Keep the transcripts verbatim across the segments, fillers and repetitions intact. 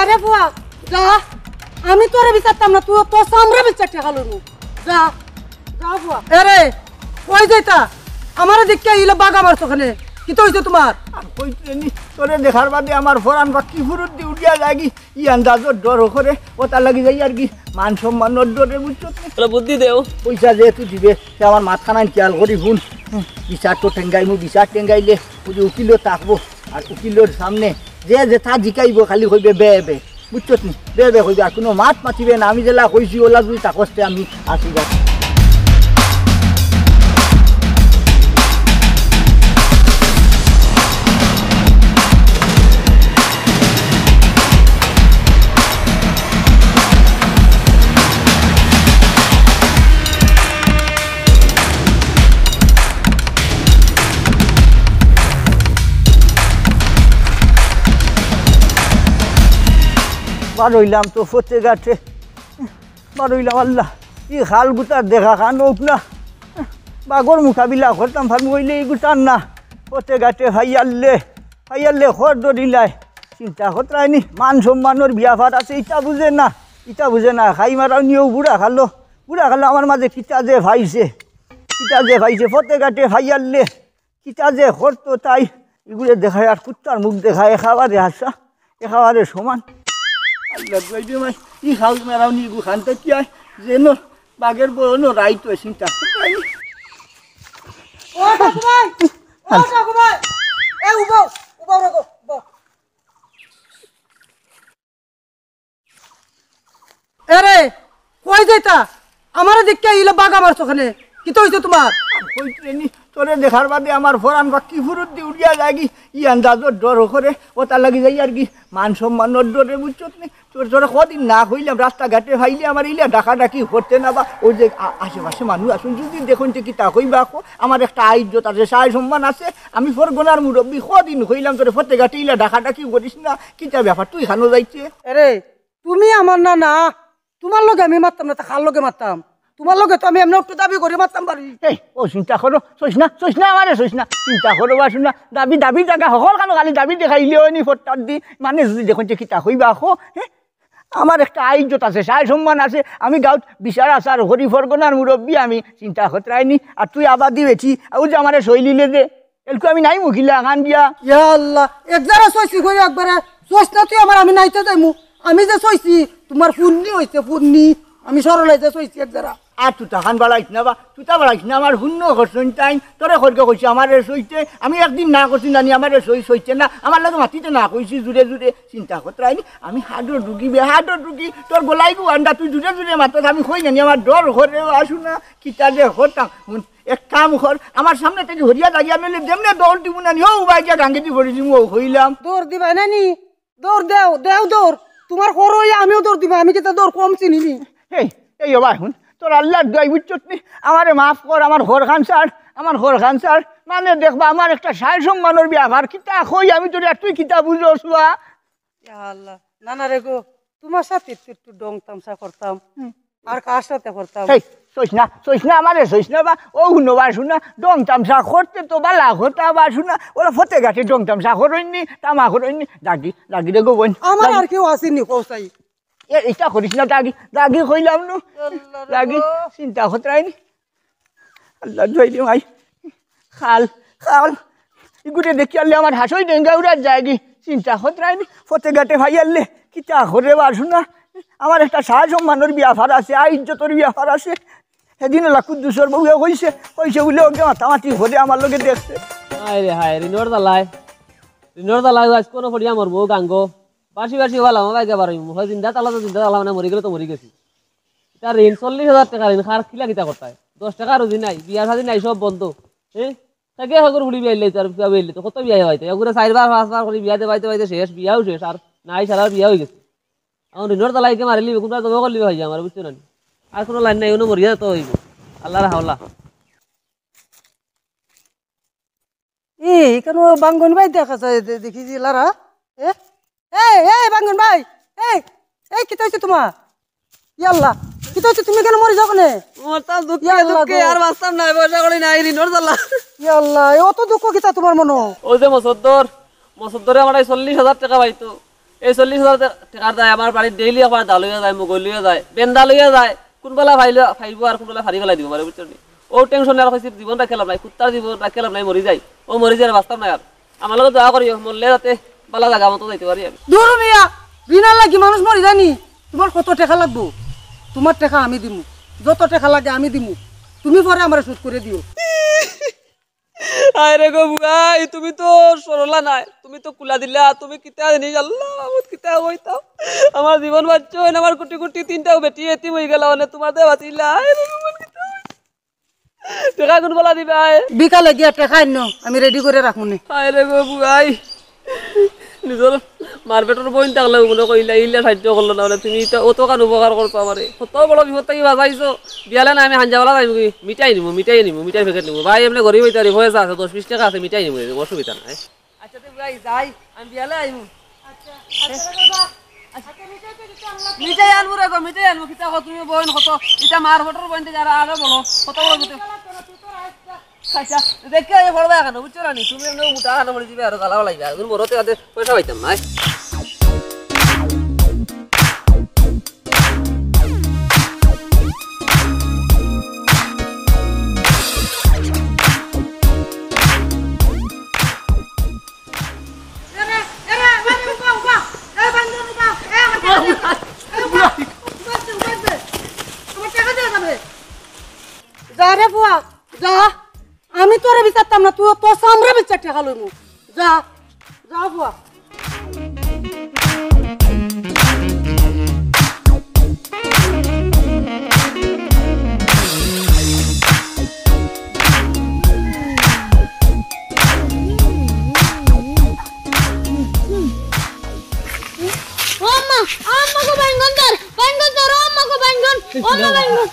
আরে ফুয়া, যা, আমি তোরে বিচারতাম না, তুই তোর চামড়া বিচার টেকা লইমু। যা, যা ফুয়া। এরে, কই যাইতা? আমারে দেখিয়া ইলা বাগা মারছো কেনে? কিতা অইছে তুমার? আর কইতে নি, তোরে দেখার বাদে আমার ফরান বা কি ফুরুত দি উঠিয়া যায়গি, ই আন্দাজর ডর করে, ও তার লাগি যাই আর কি, মান সম্মানর ডরে, বুঝছো নি? বলে বুদ্ধি দেও। পয়সা যেহেতু দিবে, সে আমার মাথাখান খেয়াল করি হুন। বিচার তো টেঙ্গাইমু, বিচার টেঙ্গাইলে ওই যে উকিলও থাকবো, আর উকিলর সামনে যে যেতা জিকাইবো খালি কইবে বে বে, বুঝছত নি? বে বে কইবে, আর কুনু মাত মাতিবে না। আমি যেলা কইছি ওলা যদি তা কষ্টে আমি আসি যাই। বার অইলাম তো ফতে ঘাটে, বার অইলাম আল্লাহ, ই খাল গুতার দেখা খান হোক না, বাঘর মোকাবিলা করতাম পারমু অইলে ই গুতার না, ফতে ঘাটে ফাইয়াল্লে, ফাইয়াল্লে খর ধরিলায়, চিন্তা করতায় নি, মান সম্মানর ব্যাপার আছে, ইতা বুঝে না, ইতা বুঝে না, খাই মারাও নিয়েও বুড়া খালো, বুড়া খালো আমার মাঝে কিতা যে ফাইছে, কিতা যে ফাইছে, ফতে ঘাটে ফাইয়াল্লে, কিতা যে করতো তাই, ইগুরে দেখায় আর কুত্তার মুখ দেখায়, একেবারে হাসা, একেবারে সমান। আল্লাহ দুয়াই দে মাই, ই খাল মেরাও নি গু খান তো কি আয়, যেন বাঘের বড় ন রাইত হয় চিন্তা। ও ঠাকুর ভাই, ও ঠাকুর ভাই, এ উবাও, উবাও রাখো, উবাও। এরে, কই যাইতা? আমারে দেখিয়া ইলা বাগা মারছো কেনে? কিতা অইছে তুমার? কইতে নি, তোরে দেখার বাদে আমার ফরান বা কি ফুরুত দি উড়িয়া যায়গি, ই আন্দাজর ডর করে, ও তার লাগি যাই আর কি, মান সম্মানর ডরে, বুঝছত নি? তোর, তোরে কদিন না কইলাম, রাস্তাঘাটে ফাইলে আমার ইলা ডাকাডাকি করতে না বা, ওই যে আ-, আশেপাশে মানুষ আছইন, যদি দেখইন যে কিতা কইবা কো, আমার একটা আইজ্জত আছে, সায় সম্মান আছে, আমি ফরগনার মুরব্বি, কদিন কইলাম তোরে ফতে ঘাটে ইলা ডাকাডাকি করিস না, কিতা ব্যাপার তুই খানো যাইতে? এরে, তুমি আমার না, না, তুমার লগে আমি মাততাম না, তে কার লগে মাততাম? তুমার লগে তো আমি এমনে একটু দাবি করি মাততাম পারি। এই, ও চিন্তা করো, চইস না, চইস না, আমারে চইস না, চিন্তা করো, বাসু না, দাবি, দাবি জাগা হকল কানো খালি দাবি দেখাইলে অয়নি ফট্টার দি, মানে যদি দেখইন যে কিতা কইবা কো, হে? আমার একটা আইজ্জত আছে, সায় সম্মান আছে, আমি গাউত বিচার আচার করি, ফরগনার মুরব্বি আমি, চিন্তা করতায় নি, আর তুই আবাদি বেটি, আর ওই যে আমারে সইলিলে দে, এলকু আমি নাই মুখিলা খান দিয়া। ইয়া আল্লাহ, এক জারা সইছি গো একবারে। সইস না তুই আমার, আমি নাইতে যাইমু। আমি যে সইছি, তুমার পুণ্যি অইছে, পুণ্যি। আমি সরল অইতে সইছি এক জারা। আর তুতা খান বাড়াইস না বা, তুতা বাড়াইস না, আমার পুণ্য করছইন তাইন। তোরে খড়গে কইছি আমারে সইতে, আমি একদিন না করছি জানি আমারে সই, সইতে না। আমার লগে মাতিতে না কইছি জুরে জুরে। চিন্তা করতায় নি, আমি হার্টর রুগী বে, হার্টর রুগী। তোর গলায় গু আন্ডা, তুই জুরে জুরে মাতস, আমি কই জানি, আমার ডর করে, আসু না। কিতা যে করতাম, হুন, এক কাম কর, আমার সামনে থাকি হরিয়া যাগি, আমি অইলে যেমনে দৌড় দিমু না নি, ও উবাই গিয়া গাঙ্গেদি পড়ি দিমু, ও কইলাম। দৌড় দিবায় না নি? দৌড় দেও, দেও দৌড়। তুমার খরো অইয়া আমিও দৌড় দিমু, আমি কিতা দৌড় কম চিনি নি? এই, এই ও ভাই হুন, তোর আল্লার দোয়াই বুঝছত নি? আমারে মাফ কর, আমার ঘরখান ছাড়, আমার ঘরখান ছাড়। মানে দেখবা, আমার একটা সায় সম্মানর ব্যাপার, কিতা কই আমি তোরে, আর তুই কিতা বুঝস বা? ইয়া আল্লাহ, না না রে গো, তুমার সাথে একটু, একটু ঢং তামশা করতাম। হুম। আর কার সাথে করতাম? এই, সইস না, সইস না, আমারে সইস না বা, ও হুনো বাসু না, ঢং তামশা করতে তো বালা কথা বাসু না, ওরা ফতে ঘাটে ঢং তামশা করইন নি, তামা করইন নি, দাগি, দাগি রে গো বইন, আমার দাগি। আর কেউ আসেনি, কৌসাই। এ, ইটা করিস না, দাগি, দাগি কইলাম নু, আল্লাহ রে দাগি, গো। চিন্তা করতায় নি। আল্লার দোয়াই দে মাই। খাল, খাল। ইগুরে দেখিয়ালে আমার হাসই ডেঙ্গা উড়ার যায়গি। চিন্তা করতায় নি। ফতে ঘাটে ফাইয়ালে কিতা করে বাসু না। আমার একটা সায় সম্মানর ব্যাপার আছে, আইজ্জতর ব্যাপার আছে। সেদিন ওলা কুদ্দুসর বউয়ে কইছে, কইছে বুলে ওকে মাতামাতি করে আমার লগে দেখছে। হায় রে হায়, ঋণর জ্বালায়। ঋণর জ্বালায় আইজ কুনো পড়িয়া মরমু গাঙ্গো। বাঁচি বাঁচি ভালা, আমার বাইকে বারইমু। হয় জিন্দা তালা তো জিন্দা তালা, মানে মরি গেলে তো মরি গেছি। ইটা ঋণ, চল্লিশ হাজার টেকা ঋণ, কার কিলা কিতা করতায়? দশ টেকা রুজি নাই, বিয়া শাদি নাই, সব বন্ধ। হে? তাকে হগর ফুড়ি বিয়া ইলে তো আর বিয়া ইলে তো কত বিয়া হইতে? এগুরে চাইরবার পাঁচবার করি বিয়া দেবাইতে দেবাইতে শেষ, বিয়াও শেষ, আর নাই সারা বিয়া হই গেছে। এখন ঋণর তালাইকে মারিলি, কোনটা জমা করলি ভাই আমার, বুঝছো না নি? আর কোনো লাইন নাই, ওনো মরিয়া তো হইব। আল্লাহর হাওলা। এই, কেন বাঙ্গন ভাই দেখা যায়, দে-, দেখি যে লারা? এ? এই, এই, বাঙ্গন ভাই, এই, এই, কিতা অইছে তুমার? ইয়াল্লা, কিতা অইছে, তুমি কেন মরি যাও কেনে? মরতাম দুঃখে ইয়াল্লা দুঃখে, গো। আর বাঁচতাম না, পয়সা কড়ি নাই, ঋণর জ্বালা। ইয়াল্লা, এ অত দুঃখ কিতা তুমার মনো? ওই যে মসদ্দর, মসদ্দরে আমার এই চল্লিশ হাজার টেকা পাইতো। এই চল্লিশ হাজার টেকার দায় আমার বাড়ির ডেইলি একবার দা লইয়া যায়, মুগই লইয়া যায়, বেন্দা লইয়া যায়। কুনবেলা পাইলে পাইবো আর কুনবেলা ফাড়ি ফালাই দিবো আমারে, বুঝছো নি? ও টেনশনে আর কইছি জীবন রাখিয়া লাভ নাই, কুত্তার জীবন রাখিয়া লাভ নাই, মরি যাই। ও মরি যাই আর বাঁচতাম না আর। আমার লগে দোয়া করিও, মরলে যাতে বালা জাগা মতো যাইতে পারি আমি। দূর মিয়া, ঋণর লাগি মানুষ মরি যায়নি? তুমার কত টেকা লাগবো? তুমার টেকা আমি দিমু, যত টেকা লাগে আমি দিমু, তুমি পরে আমারে শোধ করি দিও। আয় রে গো বুয়াই, তুমি তো সরলা নায়, তুমি তো কুলা দিলা, তুমি কিতা জিনিস আল্লাহ মাবুদ, কিতা কইতাম। আমার জীবন বাঁচছে অইন, আমার কুটি কুটি তিনটাও বেটি এতিম অইগেলা, মানে তুমার দে বাঁচিলা। আয় রে গো বুয়াই, কিতা অইছে? টেকা কুনবেলা দিবায়? বিকালে গিয়া টেকা আইনো, আমি রেডি করি রাখমুনে। আয় রে গো বুয়াই, নিজর মারপেটর বইন থাকলেও মনে কইলা, ইলা সাহায্য করলো না, মানে তুমি ইতা অতখান উপকার করছো আমারে, কত বড় বিপদ থাকি বাঁচাইছো। বিয়ালে না আমি হাঞ্জাবালা যাইমু কি, মিঠাই নিমু, মিঠাই নিমু, মিঠাই প্যাকেট নিমু। ভাই, এমনে গরিব অইতে পারি, পয়সা আছে, দশ বিশ টেকা আছে, মিঠাই নিমু, অসুবিধা নাই। আচ্ছা, তে ভাই যাই, আমি বিয়ালে আইমু। আচ্ছা, আচ্ছা, আচ্ছা, আচ্ছা, মিঠাই তো দিতে আমরা তো মিঠাই আনমু রে গো, মিঠাই আনমু। কিতা কও তুমি বইন, কত ইতা মারপেটর বইন থাকি আরো বড়, কত বড় মিঠাই। আচ্ছা, দেখি আমি পড়বা কেন, বুঝছো না নি? তুমি এমনি মোটা খানো পড়ি দিবে, আরো গালাও লাগবে। আর মরতে আদে পয়সা পাইতাম না। এরে, এরে, এরে, উবা, উবা। এ, বান্দর, উবা। এ, আমার টেকা দে। এ, উবা। উবা, উবা, উবা। আমার টেকা দে, যাবে। যা রে ফুয়া, যা। আমি তোরে বিচারতাম না, তুই তোর চামড়া বিচার টেকা লইমু। যা, যা ফুয়া। ও আম্মা, ও আম্মা গো, বাইঙ্গন ধর, বাইঙ্গন ধর, ও আম্মা গো, বাইঙ্গন, ও আম্মা, বাইঙ্গন,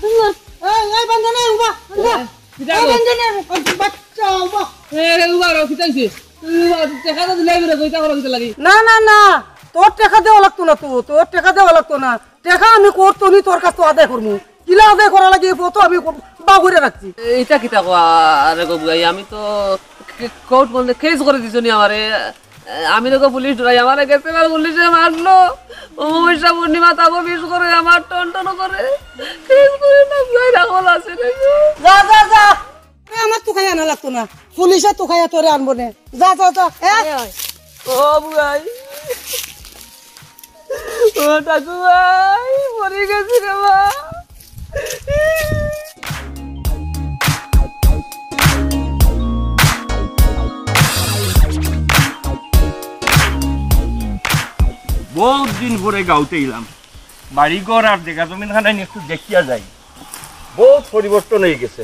বাইঙ্গন। এই, এই, বাইঙ্গন, এই, উবা, উবা। কিতা এই, গো? বাইঙ্গন, এই, বাচ্চা, উবা। এ, রে, উবা, রও, কিতা অইছে? উবা, টেকা তো দিলাই বেটা, কইতা করো কিতা লাগি? না, না, না, তোর টেকা দেওয়া লাগতো না তো, তোর টেকা দেওয়া লাগতো না। টেকা আমি করতো নি তোর কাছ তো আদায় করমু। কিলা আদায় করা লাগে, এই ফটো আমি ক-, বাগুরে রাখছি। ইটা কিতা কও, আরে গো বুয়াই, আমি তো কে-, কোর্ট বন্ধে কেস করে দিছো নি আমারে। আমি তো পুলিশ ডরাই, আমারে গেছে বার পুলিশে মারলো। অমাবস্যা পূর্ণিমা তাবো বিষ করে, আমার টন টন করে। কেস করে না, বুয়াই রাখল আছে রে গো। যা, যা, যা। আরে আমার তো খাইয়া আনা লাগতো না, পুলিশে তো খাইয়া তোরে আনবো নে। যা, যা, যা। এ? আয়, আয়। ও বুয়াই। ও টাকু ভাই, মরি গেছি রে মা। বউত দিন পরে গাঁওত আইলাম, বাড়ি ঘর আর জাগা জমিন খানাইন একটু দেখিয়া যাই। বউত পরিবর্তন অইগেছে।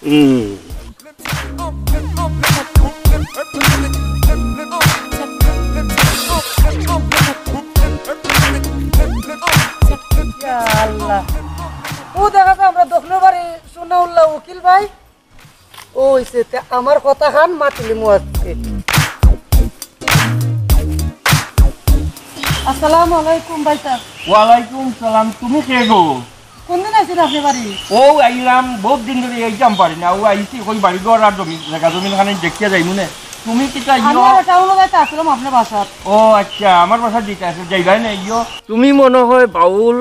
হুম। ইয়া আল্লাহ। ও দেখা যায় আমরা দক্ষিণ বাড়ি সোনাউল্লাহ উকিল ভাই। ও অইছে, তে আমার কথাখান মাতিলিমু আজকে। আসসালামু আলাইকুম ভাইসাব। ওয়ালাইকুম সালাম, তুমি কে গো? কোনদিন আইছেন আপনে বাড়ি? ও আইলাম, বউত দিন ধরি আইতাম পারি না। ও আইছি, কই বাড়ি ঘর আর জমি, জাগা জমিন খানাইন দেখিয়া যাইমু নে। তুমি কিতা ইয়ো? আমি আর টাউনো যাইতে আসলাম আপনার বাসাত। ও আচ্ছা, আমার বাসাত যাইতে আসলে যাইবায় না ইয়ো। তুমি মনে হয় বাউল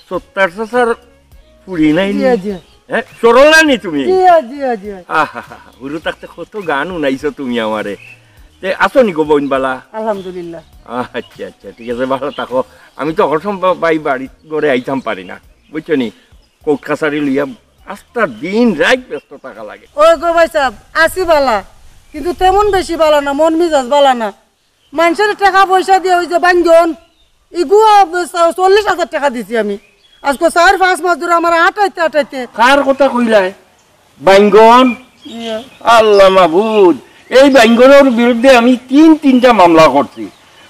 সত্তার চাচার ফুড়ি নায় নি? জি, জি। হ্যাঁ, সরলা নি তুমি? জি, জি, জি। আহা, হুরু থাকতে কত গান হুনাইছো তুমি আমারে। তে আছো নি গো বইন বালা? আলহামদুলিল্লাহ। আচ্ছা, আচ্ছা, ঠিক আছে, ভালা থাকো। আমি তো হকল সময় বা-, বাই বাড়ি ঘরে আইতাম পারি না, বুঝছো নি? কোর্ট কাছারি লইয়া আস্তা দিন রাইত ব্যস্ত থাকা লাগে। ওই গো ভাইসাব, আছি বালা, কিন্তু তেমন বেশি বালা না, মন মিজাজ বালা না। মানষর টেকা পয়সা দিয়া ওই যে বাইঙ্গন, ইগু চল্লিশ হাজার টেকা দিছি আমি। আজকে চাইর পাঁচ মাস ধরি আমার আটাইতে আটাইতে। কার কথা কইলায়? বাইঙ্গন? ইয়া। আল্লাহ মাবুদ, এই বাইঙ্গনর বিরুদ্ধে আমি তিন তিনটা মামলা করছি।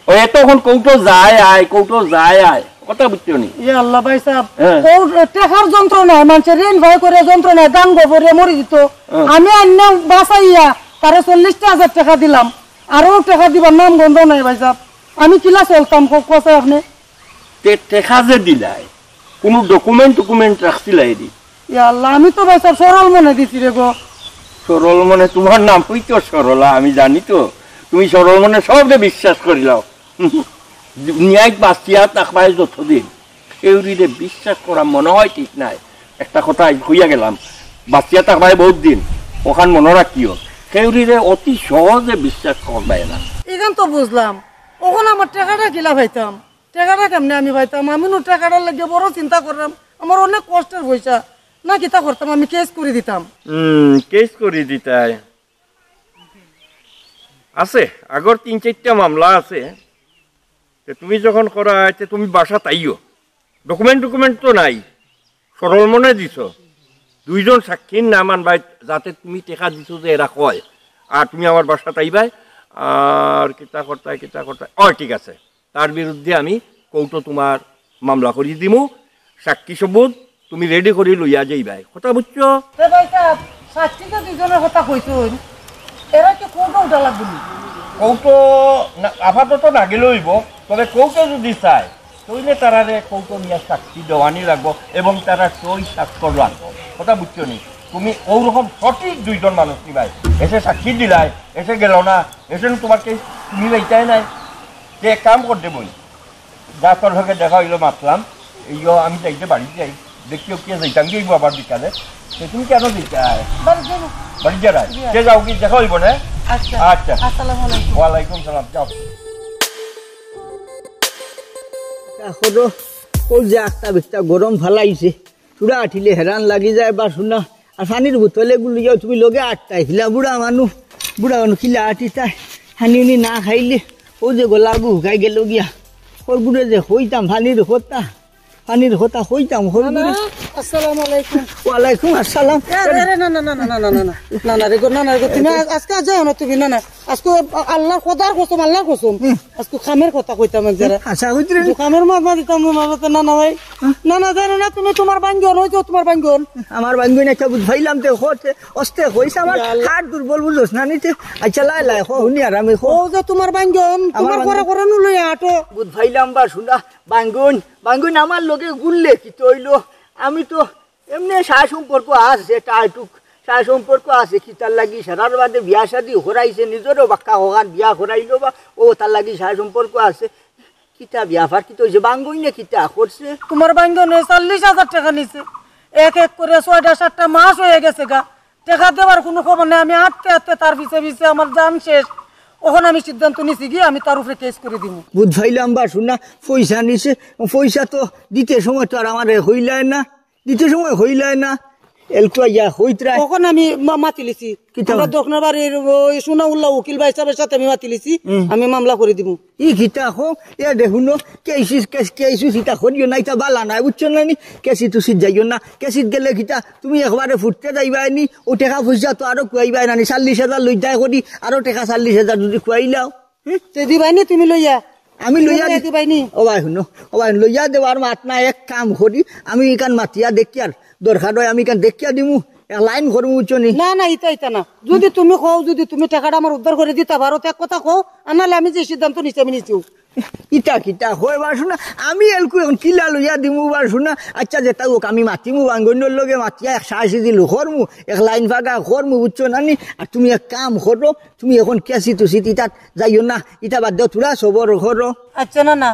ও এতক্ষণ কোর্টো যায় আয়, কোর্টো যায় আয়, কথা বুঝছো নি? ইয়া আল্লাহ ভাইসাব, হ্যাঁ। ও টেকার যন্ত্রণায়, মানষে ঋণ ভয় করে যন্ত্রণায়, গাঙ্গো পড়ে মরি দিতো। হ্যাঁ। আমি আইনা বাঁচাইয়া তারে চল্লিশটা হাজার টেকা দিলাম। আরো টেকা দিবার নাম গন্ধ নাই ভাইসাব। আমি কিলা চলতাম, কও, কও চাই আপনে? তে টেকা যে দিলায়, কুনু document টকুমেন্ট রাখছিলায় নি? ইয়া আল্লাহ, আমি তো ভাইসাব সরল মনে দিছি রে গো। সরল মনে? তুমার নামই তো সরলা, আমি জানি তো। তুমি সরল মনে সবরে বিশ্বাস করিলাও। দুনিয়াত বাঁচিয়া থাকবায় যতদিন, কেউরিরে বিশ্বাস করা মনে হয় ঠিক নাই। একটা কথা আইজ কইয়া গেলাম, বাঁচিয়া থাকবায় বহুত দিন, অখান মনো রাখিও, কেউরিরে অতি সহজে বিশ্বাস করবায় না। ইখান তো বুঝলাম, অখন আমার টেকাটা কিলা পাইতাম? টেকাটা কেমনে আমি পাইতাম? আমি নু টেকাটার লাগি বড় চিন্তা কররাম, আমার অনেক কষ্টের পয়সা। না কিতা করতাম, আমি কেস করি দিতাম। হুম, কেস করি দিতায়। আছে, আগর তিন চাইরটা মামলা আছে। তে তুমি যখন করায়, তে তুমি বাসাত আইও। ডকুমেন্ট টকুমেন্ট তো নাই, সরল মনে দিছো। দুইজন সাক্ষীর নাম আনবায়, যাতে তুমি টেকা দিছো যে এরা কয়, আর তুমি আমার বাসাত আইবায়, আর কিতা করতায়, কিতা করতায়। ও, ঠিক আছে, তার বিরুদ্ধে আমি কোর্টো তোমার মামলা করি দিমু। সাক্ষী সবুত তুমি রেডি করি লইয়া যাইবায়, কথা বুঝছো? তে ভাই সাহেব, সাক্ষী যে দুইজনের কথা কইছইন, এরা কি কোর্টো উঠা লাগবো নি? কোর্টো না, আপাতত না গেলেও অইবো, তবে কোর্টে যদি চায়, তইলে তারারে কোর্টো নিয়া সাক্ষী দেওয়ানি লাগবো এবং তারা সই স্বাক্ষর লাগবো, কথা বুঝছো নি? তুমি ওরকম সঠিক দুইজন মানুষ নিবায়, এসে সাক্ষী দিলায়, এসে গেল না, এসে তোমার কেস তুমি লইতায় নাই, যে কাম করতে বই। যা, তোর লগে দেখা অইলো, মাতলাম। এই ও, আমি যাইতে বাড়ি যাই, দেখি ও কে যাইতাম গিয়ে আবার বিকালে। তো তুমি কেন যাইতে আয়? বাড়ি যাবো। বাড়ি যারায়? জি। কে যাও কি দেখা অইবো না? আচ্ছা। আচ্ছা। আসসালামু আলাইকুম। ওয়ালাইকুম সালাম, যাও। দেখো তো, ওই যে একটা বেটা গরম ফালাইছে, চূড়া আটিলে হেরান লাগি যায় বা শুনা। আর পানির বোতলে গুলি যাও, তুমি লগে আটটায়, হিলা বুড়া মানুষ, বুড়া মানুষ কিলা আটিতায়, পানি উনি না খাইলে, ও যে গলা গু হুকাই গেল গিয়া, ওর গুড়ে যে কইতাম পানির কথা, পানির কথা কইতাম, ওর না, না, গুড়ে। আসসালামু আলাইকুম। ওয়ালাইকুম আসসালাম। এ, এ, এ, না, না, না, না, না, না, না, না, না, না, রে গো, না, না, রে গো, তুমি আজ-, আজকে আজ যাও না, তুমি, না, না, আজকে আল্লাহর খোদার কসম, আল্লাহর কসম, হুম। আজকে কামের কথা কইতাম এক জারা। আচ্ছা, কইতে রে। কিন্তু কামের মাত মাত দিতাম না, না, না, না, ভাই। হ্যাঁ? না, না, জানো না, তুমি তোমার বাঙ্গন, ওই যে তোমার বাঙ্গন। আমার বাঙ্গন একটা বুঝ পাইলাম, তে হতে, অস্তে হইছে আমার ইয়া আল্লাহ। হাত দুর্বল বুঝোস না নিতে। আচ্ছা, লাই, লাই, হো, হুনি আর আমি হো। ও যে তোমার বাঙ্গন, আমার তোমার বাঙ্গন। করে করে নু লই আটো। বুঝ পাইলাম বা শুনা, বাঙ্গন, বাঙ্গন আমার লগে গুললে কি তো হইলো? আমি তো এমনে সা সম্পর্ক আছে, টাটুক সা সম্পর্ক আছে, কিতার লাগি সারার বাদে বিয়া শাদি হরাইছে, নিজেরও বাক্কা হগান বিয়া হরাইলো বা, ও তার লাগি সা সম্পর্ক আছে। কিতা ব্যাপার, কিতা হইছে? বাঙ্গই না কিতা করছে? তোমার বাঙ্গনে চল্লিশ হাজার টেকা নিছে, এক এক করে ছয়টা সাতটা মাস হয়ে গেছে গা, টেকা দেওয়ার কোনো খবর নাই। আমি আটতে আটতে তার পিছে পিছে আমার জান শেষ। অখন আমি সিদ্ধান্ত নিছি কি, আমি তার উপরে কেস করে দিমু। বুঝ পাইলাম বা শুনা, পয়সা নিছে, পয়সা তো দিতে সময় তো আর আমারে হইলায় না। দিতে সময় হইলায় না, এলকু আইয়া হইতরায়। অখন আমি মা-, মাতিলিছি। কিতা? আমরা দক্ষিণ বাড়ির ওই সুনাউল্লাহ উকিল ভাই সাহেবের সাথে আমি মাতিলিছি, হুম। আমি মামলা করে দিমু। ই কিতা হো, এ দেখুন, কেসিস, কেস, কেসিস ইতা করিও না, ইতা বালা নাই, বুঝছো না নি? কেসি তুসিত যাইও না, কেসিত গেলে কিতা, তুমি একবারে ফুটতে যাইবায় নি, ও টেকা পয়সা তো আরো খুয়াইবায় না নি, চল্লিশ হাজার লইতায় করি, আরো টেকা চল্লিশ হাজার যদি খুয়াইলাও। হুম? তে দিবাইনি তুমি লইয়া? আমি লইয়া তুমি দি-, দিবাইনি? ও ভাই হুনো, ও ভাই লইয়া দেওয়ার মাত না, এক কাম করি, আমি ইখান মাতিয়া দেখিয়ার, দরকার হয় আমি ইখান দেখিয়া দিমু, এক লাইন করমু, বুঝছো নি? না, না, ইতা, ইতা না। যদি তুমি কও, যদি তুমি টেকাটা আমার উদ্ধার করে দিতা পারো, তে এক কথা কও, আর নাহলে আমি যে সিদ্ধান্ত নিছি, আমি নিছি। ইতা কিতা হয় বা শুনা, আমি এলকু এখন কিলা লইয়া দিমু বা শুনা। আচ্ছা, যেটা হোক, আমি মাতিমু, বাঙ্গনর লগে মাতিয়া এক সাহসি দিল করমু, এক লাইন ফাঁকা করমু, বুঝছো না নি? আর তুমি এক কাম করো, তুমি এখন কেসি তুসি ইতাত যাইও না, ইতা বাদ দেও, থুড়া সবর করো। আচ্ছা, না, না,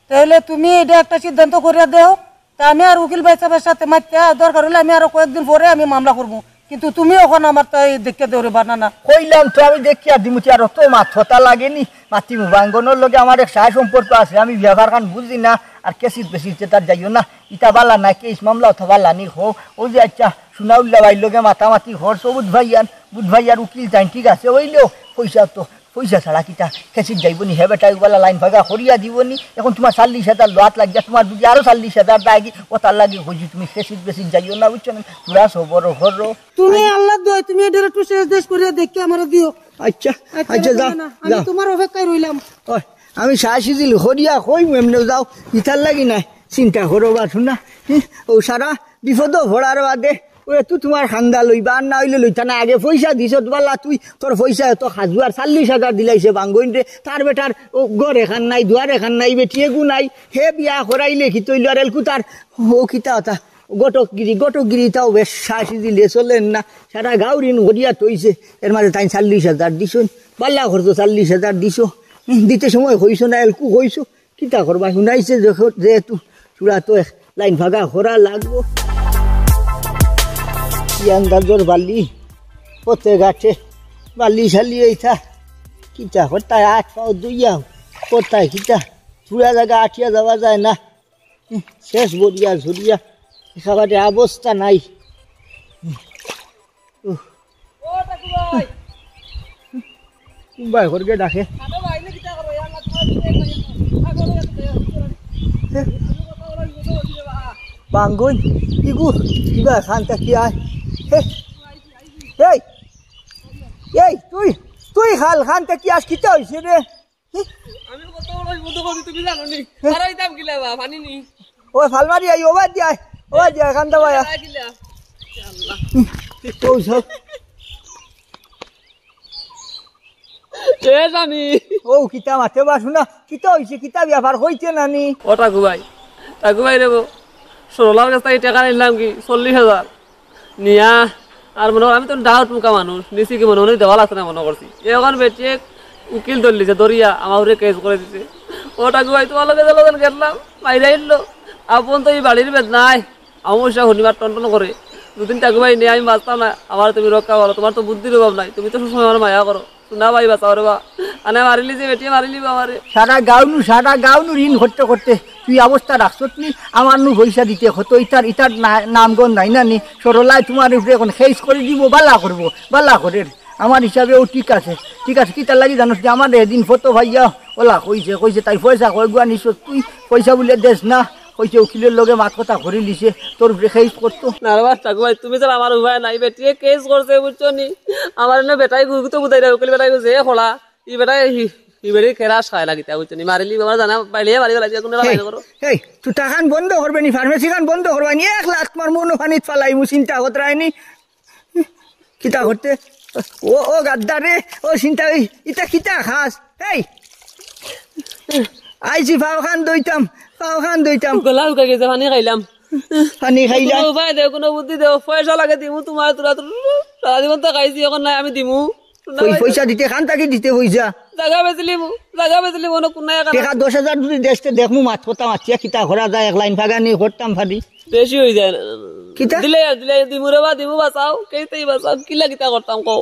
তাহলে তুমি এটা একটা সিদ্ধান্ত করিয়া দেও। তা আমি আর উকিল ভাই সাহেবের সাথে মাতিয়া, দরকার হলে আমি আরো কয়েকদিন পরে আমি মামলা করবো, কিন্তু তুমি এখন আমার তাই দেখিয়া দেও রে বা, না, না। কইলাম তো আমি দেখিয়া দিমু, তে আর অত মাত কথা লাগেনি। মাতিমু, বাঙ্গনর লগে আমার এক সায় সম্পর্ক আছে, আমি ব্যাপার খান বুঝি না, আর কেসিত বেসিত তার যাইও না, ইতা বালা না, কেস মামলা অত বালা নি হো। ওই যে আচ্ছা, সুনাউল্লা ভাইর লগে মাতামাতি হর, সবুজ ভাইয়ান, বুধ ভাইয়ার উকিল তাইন, ঠিক আছে, ওইলেও পয়সা তো পয়সা ছাড়া কিতা কেসিত যাইবো নি? হে বেটা, ওগুলা লাইন ফাঁকা করিয়া দিবো নি? এখন তোমার চল্লিশ হাজার লওয়াত লাগিয়া, তোমার যদি আরো চল্লিশ হাজার লাগে, ও তার লাগি কইছি, তুমি কেসিত বেসিত যাইও না, বুঝছো না? তোরা সবর করো। তুমি আল্লাহ দোয়, তুমি এটার একটু শেষ দেশ করিয়া দেখে আমারে দিও। আচ্ছা, আচ্ছা, আচ্ছা, যাও, না, না, আমি যাও। তোমার অপেক্ষায় রইলাম। ওই, আমি শাহ সিজিল করিয়া কই, এমনে যাও, ইতার লাগি নাই, চিন্তা করো বা শোনা। হুম, ও সারা বিপদ পড়ার বাদে ও এত তোমার খান্দা লইবা, আর না হইলে লইতা না। আগে পয়সা দিছত বালা তুই, তোর পয়সা এত খাজুয়ার চল্লিশ হাজার দিলাইছে বাঙ্গইন রে। তার বেটার ও ঘর এখান নাই, দুয়ার এখান নাই, বেটি এগু নাই। হে বিয়া করাইলে কি তৈল আর এলকু তার ও কিতা হতা। ঘটকগিরি, ঘটকগিরি তাও বেশ সাহসী দিলে চলেন না। সারা গাঁও ঋণ করিয়া থইছে, এর মাঝে তাইন চল্লিশ হাজার দিছইন, বালা করছো চল্লিশ হাজার দিছো। হুম, দিতে সময় কইছো না, এলকু কইছো, কিতা করবা, হুনাইছে যখন, যেহেতু চূড়া তো এক লাইন ফাঁকা করা লাগবো। কি আন্দাজর বালি, পথে ঘাটে বালি শালি এইটা, কিতা করতায় আট পাও দুইয়া, করতায় কিতা, চূড়া জাগা আটিয়া যাওয়া যায় না। হুম, শেষ বরিয়া ঝরিয়া, একেবারে অবস্থা নাই। উহ। ও টাকু ভাই। কুম্বাই করগে ডাকে। আরে ভাই, নে কিতা করো? ইয়া আল্লাহ, তোমার দিকে খাইয়া নাও। আগো, আগো, আগো, আগো। বাঙ্গন, ইগু, ইবা খান তাকি আয়। হে। এই, এই, তুই, তুই খাল খান তাকি আস, কিতা হইছে রে? আমি কত বড় বিপদে পড়ছি তুমি জানো নি? হ্যাঁ? আর ওই দাম কিলা বা, পানি নি? ও ফালমারি আই, ওবা দিয়া আয়, ওবা দিয়া আয়, কান্দা বায়া। আর কিলা? ইয়া আল্লাহ। ও সব। এ জানি। ও কিতা মাতে বা শুনা, কিতা হইছে, কিতা ব্যাপার হইছে না নি? ও টাকু ভাই, টাকু ভাই রে গো, সরলার কাছ থেকে টাকা নিলাম কি চল্লিশ হাজার। নিয়া, আর মনে কর, আমি তো ডাউট মুখা মানুষ, নিছি কি মনে মনে দেওয়া লাগছে না মনে করছি। এখন বেটিয়ে উকিল ধরলিছে, ধরিয়া আমার উপরে কেস করে দিছে। ও টাকু ভাই, তোমার লগে যেন গেলাম, বাইরে আইলো। আপন তো এই বাড়ির বেদ নাই, আমার সমস্যা শনিবার টন টন করে। দুদিন টাকু ভাই নিয়ে আমি বাঁচতাম না, আমার তুমি রক্ষা করো, তোমার তো বুদ্ধির অভাব নাই, তুমি তো সবসময় আমার মায়া করো। না ভাই, বাঁচাও রে বা। আনে মারিলি যে বেটিয়ে মারিলি বা আমারে। সারা গাঁও নু, সারা গাঁও নু ঋণ করতে করতে তুই অবস্থা রাখছত নি, আমার নু পয়সা দিতে কত, ইতার, ইতার না-, নামগন্ধ নাই না নি, সরলায় তোমার উপরে এখন কেস করে দিব, বালা করবো, বালা করের। আমার হিসাবেও ঠিক আছে, ঠিক আছে, কিতার লাগি জানোস যে আমার এদিন ফটো ভাইয়া ওলা কইছে, কইছে তাই পয়সা কয় গুয়া নিছস তুই, পয়সা বুলে দেস না, কইছে উকিলের লগে মাত কথা করি লিছে, তোর উপরে কেস করতো। না রে বা, টাকু ভাই, তুমি ছাড়া আমার উপায় নাই, বেটিয়ে কেস করছে, বুঝছো নি? আমার এনে বেটাই গুরু তো বুঝাই দেয়, উকিল বেটাই বুঝে, এ খোলা, ই বেটাই হি-, হি বেটি খেলা খায় লাগিতা, বুঝছো নি? মারিলি বাবা জানা, বাইলে মারি বেলা, কোনো হেই, বাইরে করো। হেই, তুই টাকান বন্ধ করবে নি, ফার্মেসি খান বন্ধ করবে নি, এক লাখ তোমার মনো পানিত ফালাইমু, চিন্তা করতে রায়নি। কিতা করতে? ও, ও গাদ্দা রে, ও চিন্তা, এই, ইতা কিতা খাস? এই, আইছি পাও খান দইতাম, পাও খান দইতাম। গলা শুকাই গেছে, পানি খাইলাম। পানি খাইলা? কোনো উপায় দেও, কোনো বুদ্ধি দেও, পয়সা লাগে দিমু তোমার, তোরা তো সারা জীবন তো খাইছি, এখন নাই আমি দিমু। কই পয়সা দিতে, খান তাকে দিতে পয়সা? জাগা বেচলিমু, জাগা বেচলিমু, অন্য কোন নাই এখন। টেকা দশ হাজার যদি দেশতে দেখমু, মাত কথা মাতিয়া কিতা করা যায়, এক লাইন ফাগানি করতাম পারি। বেশি হয়ে যায় না। কিতা? দিলে, দিলে, দিমু রে বা, দিমু বাঁচাও, কেইতেই বাঁচাও, কিলা কিতা করতাম কও?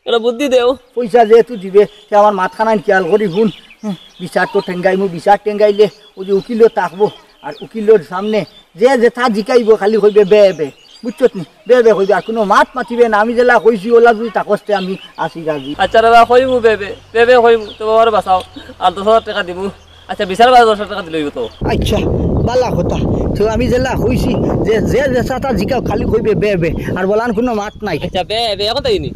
এটা বুদ্ধি দেও। পয়সা যেহেতু দিবে, তে আমার মাতখানাইন খেয়াল করি হুন। হুম, বিচার তো টেঙ্গাইমু, বিচার টেঙ্গাইলে ওই যে উকিলও থাকবো, আর উকিলর সামনে যে যেতা জিকাইবো খালি কইবে বে বে, বুঝছত নি? বে বে কইবে, আর কোনো মাত মাতিবে না। আমি যেলা কইছি ওলা যদি থাকস তে আমি আছি রাজি। আচ্ছা রে বা, কইমু বে বে, বে বে কইমু, তো বাবারে বাঁচাও, আর দশ হাজার টেকা দিমু। আচ্ছা, বিচার বাদে দশ হাজার টেকা দিলে অইবো তো। আচ্ছা, বালা কথা। তো আমি যেলা কইছি যে, যে যেতা জিকাও খালি কইবে বে বে, আর বলান কোনো মাত নাই। আচ্ছা, বে বে, এখন তাই নি?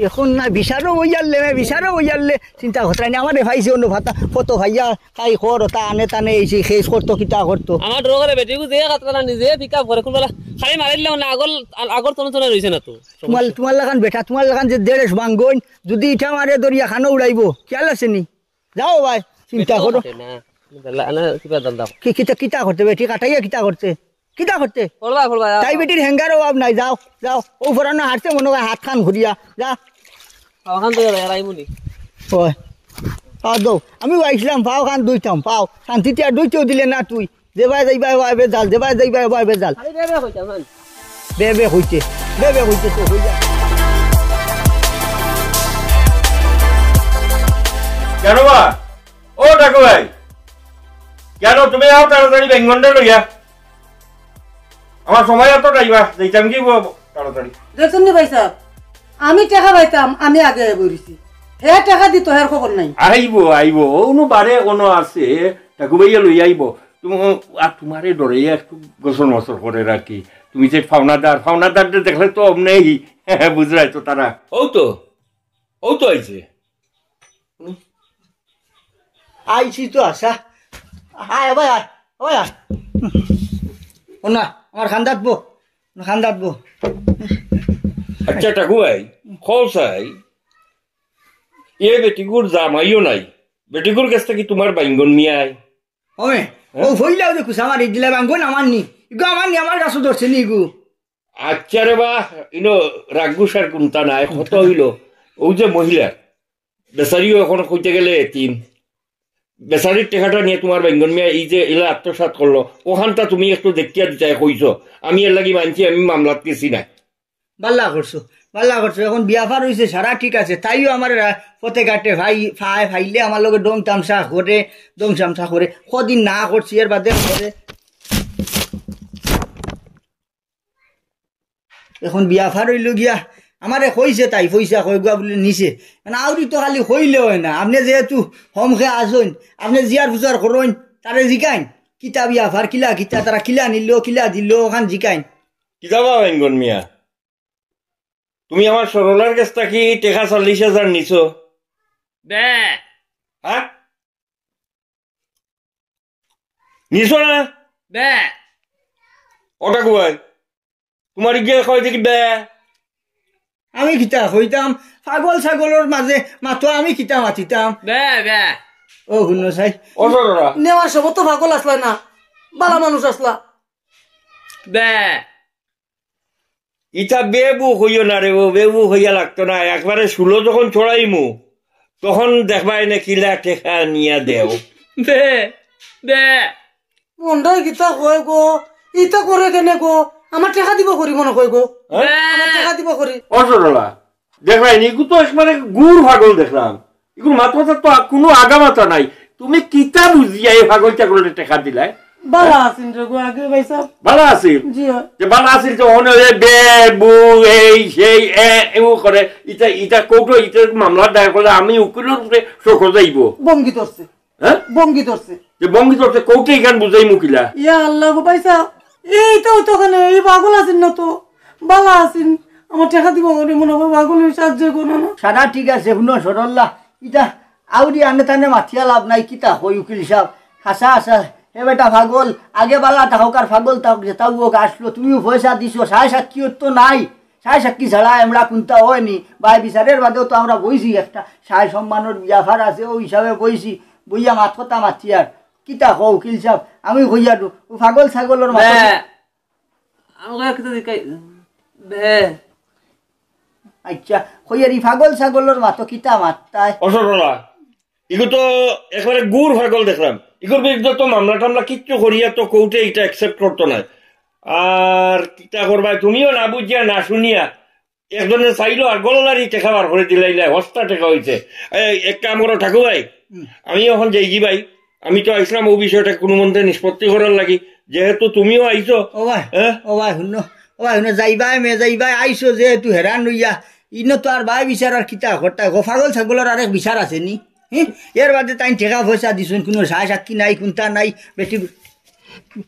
এখন না, বিচারও অইয়ারলে, বিচারও অইয়ারলে, চিন্তা করতে নাই। আমারে পাইছে অন্য ভাতা, কত ভাইয়া, তাই কর, তা আনে তানে এই সেই কেস করতো, কিতা করতো। আমার ডর করে বেটিগু যে কাজ করে নিজে পিক আপ করে, কোন বেলা খালি মারিলে মানে আগর, আগর তনে তনে রইছে না তো। তোমার, তোমার লাখান বেটা, তোমার লাখান যে দেড়েশ বাঙ্গন, যদি ইটা মারে দরিয়া খানো উড়াইবো, খেয়াল আছে নি? যাও ভাই, চিন্তা করো। বেটা না, বেলা না, কিবা ধান্দা। কি, কিতা, কিতা করতে বেটি? কাটাইয়া কিতা করতে? কিতা করতে? ফলবা, ফলবা, যাও, তাই যাও। বেটির হ্যাঙ্গার অভাব নাই, যাও, যাও। ও ফরানো হাঁটতে মনে হয় হাত খান ঘুরিয়া, যা। পাও খান ধুইয়া যাই, আর আইমুনি। ওই, পাও দৌ। আমি আইছিলাম, পাও খান ধুইতাম, পাও। শান্তিতে আর ধুইতেও দিলে না তুই। যেবায় যাইবায় ওবায় বেজাল, যেবায় যাইবায় ওবায় বেজাল। খালি বে বে কইতাম, হ্যাঁ। বে বে কইতে, বে বে কইতে তো কইয়া। কেন বা? ও টাকু ভাই, কেন তুমি আও তাড়াতাড়ি বেঙ্গনটা লইয়া? আমার সময় এত টাইবা, যাইতাম কি ব-, তাড়াতাড়ি। দেখছইন নি ভাই সাহেব, আমি টেকা পাইতাম, আমি আগে আগে বইছি। হে টেকা দিত, হের খবর নাই। আইবো, আইবো, অনু বারে কোনো আছে, টাকু ভাইয়া লই আইবো। তুমি, আর তোমারে ডরে একটু গোসল মসল করে রাখি। তুমি যে ফাওনাদার, ফাওনাদার দেখলে তো অমনেই বুঝরায় তো তারা। ও তো, ও তো আইছে। আইছি তো আশা। আয়, ভাই, আয়, ভাই, আয়। ও না, আমার খান্দাত বো, খান্দাত বো। আচ্ছা, টাকু ভাই, কও চাই, এ বেটিগুর জামাইও নাই, বেটিগুর কাছ থেকে তোমার বাইঙ্গন নিয়ে আয়। ওমে, হ্যাঁ? ও ফইলাও দেখুস আমার এই দিলা বাইঙ্গন আমার নি। ইগু আমার নি, আমার গাছো ধরছে নি ইগু। আচ্ছা রে বা, ইনো রাগ গুসার কুন্তা নাই, কত অইলো। অউ যে মহিলা, বেচারিও অখন কইতে গেলে এতিম। বেচারির টেকাটা নিয়া তুমার বাইঙ্গন মিয়া এই যে ইলা আত্মসাৎ করলো, অখানটা তুমি একটু দেখিয়া দিতায় কইছো। আমি এরলাগি মানছি, আমি মামলাত গেছি না। বালা করছো, বালা করছো। অখন বিয়া পার অইছে, সারা ঠিক আছে। তাইও আমার রা-, পথে ঘাটে ভাই, ফায়, ফাইলে আমার লগে ডং তামশা করে, ডং তামশা করে। কদিন না করছি, এর বাদে করে। অখন বিয়া পার অইলো গিয়া, আমারে কইছে তাই, পয়সা কয়গুয়া বুলে নিছে। মানে আউরি তো খালি কইলে অয় না, আপনে যেহেতু হমকে আছইন, আপনে জিয়ার ফুজার করইন, তারে জিকাইন, কিতা বিয়া পার, কিলা কিতা, তারা কিলা নিলো, কিলা দিলো, অখান জিকাইন। কিতা বা বাইঙ্গন মিয়া, তুমি আমার সরলার গেছ থাকি টেকা চল্লিশ হাজার নিছো? বে। হ্যাঁ? নিছো না? বে। অটা কই? তুমার ইগে কয় দেখি বে। আমি কিতা কইতাম? পাগল ছাগলর মাঝে মাতো আমি কিতা মাতিতাম? বে, বে। ও হুনো চাই। ও সরলা। নেওয়ার সময় তো পাগল আছলা না, বালা মানুষ আছলা। বে। ইতা বেবু কইও না রে, ও বেবু কইয়া লাগতো না। একবারে শুলো যখন ছড়াইমু, তখন দেখবায় নে কিলা টেকা নিয়া দেও। বে, বে। মন্ডাই কিতা কয় গো, ইতা করে কেনে গো? আমার টেকা দিব করি মনে কয় গো। হ্যাঁ? আমার টেকা দিব করি। ও সরলা, দেখলায় নি, ইগু তো একবারে গুর পাগল দেখলাম। ইগুর মাত কথার তো আ-, কুনু আগামাথা নাই। তুমি কিতা বুঝিয়া এই পাগল ছাগলরে টেকা দিলায়? বালা আছিল রে গো আগে ভাই সাহেব। বালা আছিল? জি অয়। যে বালা আছিল যে অনে ওই বে, বু, এই, সেই, এ, এও করে, ইটা, ইটা কোর্টো, ইটা মামলা দায়ের করলে আমি উকিলর উপরে শোকজ আইবো। বঙ্গি ধরছে। হ্যাঁ? বঙ্গি ধরছে। যে বঙ্গি ধরছে, কোর্টে ইখান বুঝাইমু কিলা? ইয়া আল্লাহ গো ভাই সাহেব, এই তো, তো ওখানে, এই পাগল আছিল না তো, বালা আছিল। আমার টেকা দিব মনে মনে হয়, পাগল হয়ে সাহায্য করো না। সারা ঠিক আছে, হুনো সরল্লা, ইটা আউরি আনে তানে মাতিয়া লাভ নাই, কিতা কই উকিল সাহেব? হাছা হাছা, হে বেটা পাগল, আগে বালা থাকউক আর পাগল থাকউক, যেতা অউক আসলো, তুমিও পয়সা দিছো, সায় সাক্ষী তো নাই, সায় সাক্ষী ছাড়া আমরা কুন্তা অয়নি, বায় বিচারের বাদেও তো আমরা বইছি, একটা সায় সম্মানর ব্যাপার আছে, অউ হিসাবে বইছি, বইয়া মাত কথা মাতি আর, কিতা কও উকিল সাহেব, আমি কইয়া দু, ও পাগল ছাগলর মাত। বে। আমি কইয়া কিতা দিকাই? বে। আচ্ছা, কইয়ার ই পাগল ছাগলর মাতো কিতা মাততায়? অসরলা, ইগু তো একবারে গুর পাগল দেখলাম। ইগুর বিরুদ্ধে তো মামলা টামলা কিচ্ছু করিয়া তো কোর্টে ইটা accept করতো নায়। আর কিতা করবায়, তুমিও না বুঝিয়া না শুনিয়া একজনে চাইলো আর গল্লারি টেকা বার করি দিলাইলা, হস্তা টেকা অইছে। এই, এক কাম করো ঠাকু ভাই, হুম। আমি অখন যাইগি ভাই, আমি তো আইছলাম অউ বিষয়টা কুনুমন্তে নিষ্পত্তি করার লাগি, যেহেতু তুমিও আইছো। ও ভাই, হ্যাঁ? ও ভাই, হুনো, ও ভাই, হুনো, যাইবায় মে যাইবায়, আইছো যেহেতু হেরান অইয়া, ইনো তো আর বায় বিচার আর কিতা করতায়, গো পাগল ছাগলর আরেক বিচার আছে নি? হি? এর বাদে তাইন টেকা পয়সা দিছইন, কুনু সায় সাক্ষী নাই, কুন্তা নাই, বেটি,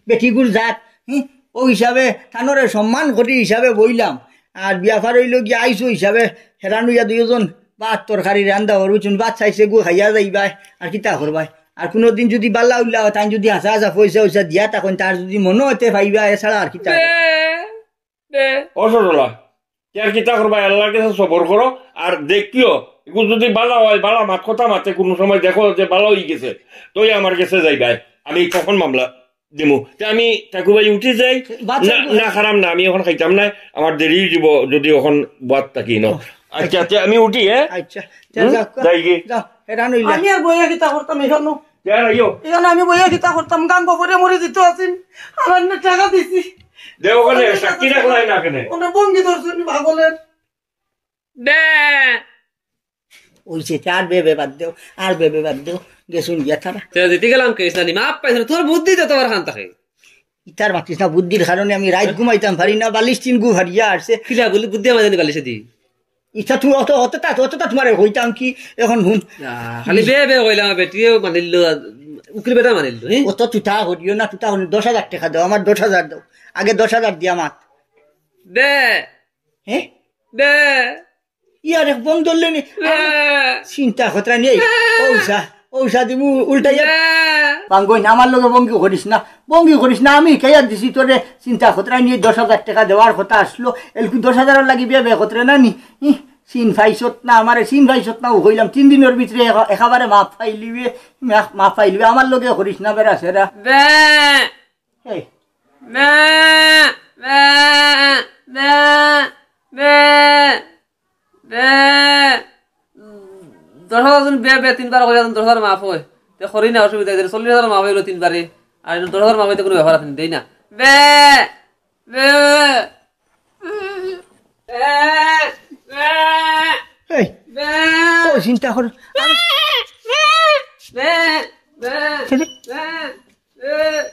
বেটিগুর জাত, হি? অউ হিসাবে তানরে সম্মান করি হিসাবে বইলাম, আর ব্যাপার অইলো গিয়া আইছো হিসাবে হেরান অইয়া দুইজন ভাত তরকারি রান্দা করবো, তুমি ভাত চাইছে গু খাইয়া যাইবায়, আর কিতা করবায়? আর কুনুদিন যুদি বালা উল্লা অয়, তাইন যুদি হাছা হাছা পয়সা উইসা দিয়া থাকইন, তার যুদি মনো অইতে পাইবা, এছাড়া আর কিতা? বে, বে। ও সরলা, তে আর কিতা করবায়, আল্লার গেছে সবর করো, আর দেখিও, ইগু যুদি বালা অয়, বালা মাত কথা মাতে কুনু সময় দেখো যে বালা অইগেছে, তই আমার গেছে যাইবায়, আমি তখন মামলা দিমু। তে আমি ঠাকু ভাই উঠি যাই। বাচ্চা না, উঠি না, খারাপ না, আমি অখন খাইতাম না, আমার দেরি অইযিবো, যুদি অখন বাদ থাকি না। ও। আচ্ছা, তে আমি উঠি, হ্যাঁ? আচ্ছা, তে হুম? যাও, যাইগি। যাও, হেরান অইলা। আমি আর বইয়া কিতা করতাম এখানো? তে আর আইও। এখানো আমি বইয়া কিতা করতাম? গাঙ্গো পরে মরি দিত আছিন, আর অন্য টাকা দিছি। দে অখানে, সাক্ষী রাখলাই না কেনে? অনে বঙ্গি ধরছইন পাগলের। বে। অইছে, তে আর বে বে বাদ দেও, আর বে বে বাদ দেও, গেছইন গিয়া তারা। তে দিতে গেলাম কেস না নি, মাফ পাইছ না, তোর বুদ্ধি তো তোর খান থাকে। ইতার মাতিস না, বুদ্ধির কারণে আমি রাইত ঘুমাইতাম পারি না, বালিশ তিন গু হারিয়া আসছে। কিলা বলি বুদ্ধি আমার জানি বালিশে দি। ইতা তুমি অত, অতটা, অতটা তুমারে কইতাম কি, অখন হুন। আহ, খালি বে বে কইলাম, বেটিও মানিল, উকিল বেটা মানিল, হ্যাঁ? অত তুতা করিও না, তুতা করিও, দশ হাজার টেকা দেও, আমার দশ হাজার দেও, আগে দশ হাজার দিয়া মাত। দে। হ্যাঁ? দে। ইয়ার এক বং ধরলে নি। দে। চিন্তা খতরা নেই। ঔষা, ঔষা দিমু উল্টাইয়া। দে। পাঙ্গই না, আমার লগে বঙ্গি করিস না। বঙ্গি করিস না, আমি কেয়ার দিছি তোরে। চিন্তা খতরা নিয়ে দশ হাজার টেকা দেওয়ার কথা আসলো। এলকু দশ হাজারর লাগি বিয়া বিয়া খতরা না নি। ই, চিন পাইছত না, আমারে চিন পাইছত না, ও কইলাম তিন দিনর ভিতরে একা-, একেবারে মাফ পাইলিবে, মাফ, মাফ পাইলিবে। আমার লগে করিস না বেড়া সেরা। দে। এই, বে, বে, বে, বে, বে। দশ হাজার জন বে, বে তিনবার কইরা দশ হাজার মাফ অয়। তে করি না, অসুবিধা নাই, চল্লিশ হাজার মাফ অইলো তিনবারে। আর দশ হাজার মাফ অইতে কুনু ব্যাপার আছে নি, দেই না। বে, বে, বে, বে, এই, বে, ও চিন্তা কর। বে, বে, ছেলে, বে।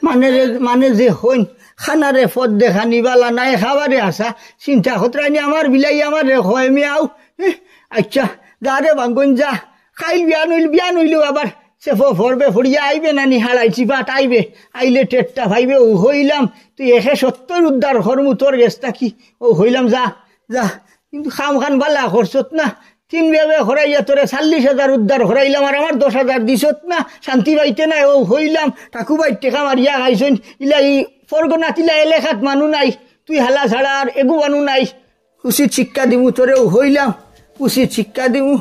মানে রে, মানে যে হইন, খানারে পথ দেখানি বালা নাই, খাবারে আসা, চিন্তা খতরানি আমার বিলাই আমার রে হয় মিয়াও। এহ, আচ্ছা, যা রে বাঙ্গন যা, খাইল বিয়ান হইল, বিয়ান হইলেও আবার সে ফ-, ফরবে ফড়িয়া আইবে নানি হালাই চিপাত আইবে, আইলে টেট্টা পাইবে, ও হইলাম, তুই একে সত্তর উদ্ধার খরমু তোর গেছ থাকি, ও হইলাম যা, যা, কিন্তু খাম খান বালা করছত না, তিন বেবে খরাইয়া তোরে চল্লিশ হাজার উদ্ধার খরাইলাম, আর আমার দশ হাজার দিছত না, শান্তি পাইতে নাই, ও হইলাম, ঠাকুবাই টেকা মারিয়া খাইছইন, ইলা ই ফরগনাত ইলা এলাকাত মানু নাই, তুই হালা ছাড়া আর এগু মানু নাই, উচিত শিক্ষা দিমু তোরে, ও হইলাম, উচিত শিক্ষা দিমু।